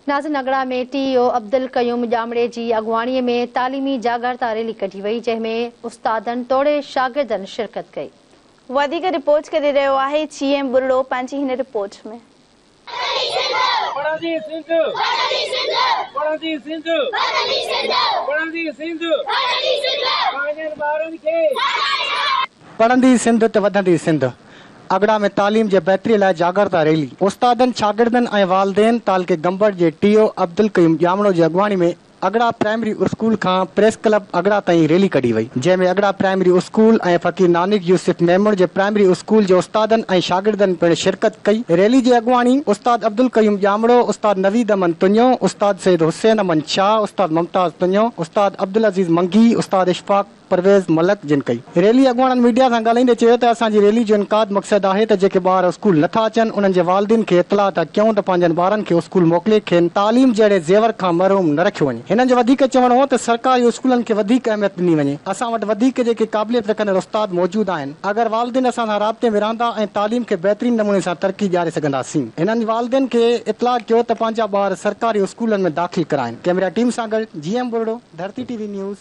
ناظرين اڳڙا ۾ ٽي او عبدالقيوم ڄامڙي جي اڳواڻي ۾ تعليمي جاڳرتا ريلي ڪڍي وئي جنهن ۾ استادن توڙي شاگردن شرڪت ڪئي. وڌيڪ رپورٽ ڪري رهيو آهي جي ايم ٻرڙو پنهنجي هن رپورٽ ۾. پڙهندي سنڌ پڙهندي سنڌ پڙهندي سنڌ پنهنجن ٻارن کي. پڙهندي سنڌ ته وڌندي سنڌ. اڳڙا ۾ تعليم جي بهتري لاء جاڳرتا ريلي، استادن، شاگردن ۽ والدين تعلقي گمبٽ جي ٽي او عبدالقيوم ڄامڙو جي اڳواڻي ۾ اڳڙا پرائمري اسڪول کان پريس ڪلب اڳڙا تائين ريلي ڪڍي وئي، جنهن ۾ اڳڙا پرائمري اسڪول ۽ فقير نانڪ يوسف ميمڻ جي پرائمري اسڪول جي استادن ۽ شاگردن پڻ شرڪت ڪئي. ريلي جي اڳواڻي استاد عبدالقيوم ڄامڙو، استاد نويد احمد تنيو، استاد سيد حسين احمد شاهه، استاد ممتاز تنيو، استاد عبدالعزيز منگي، استاد اشفاق، پرويز ملڪ جن ڪئي. ريلي اڳواڻن ميڊيا سان ڳالهائيندي چيو ته اسان جي ريلي جو انعقاد مقصد آهي ته جيڪي ٻار اسڪول نه ٿا اچن انهن جي والدين کي اطلاع ٿا ڪيون ته پنهنجن ٻارن کي اسڪول موڪلي کين تعليم جهڙي زيور کان محروم نه رکيو وڃي. هنن جو وڌيڪ چوڻ هو ته سرڪاري اسڪولن کي وڌيڪ اهميت ڏني وڃي اسان وٽ وڌيڪ جيڪي قابليت رکندڙ استاد موجود آهن اگر والدين اسان سان رابطي ۾ رهندا ۽ تعليم کي بهترين نموني سان ترقي ڏياري سگهنداسين. هنن والدين کي اطلاع ڪيو ته پنهنجا ٻار سرڪاري اسڪولن ۾ داخل ڪرائين. ڪئميرا ٽيم سان گڏ G M Burdo, Dharti T V news.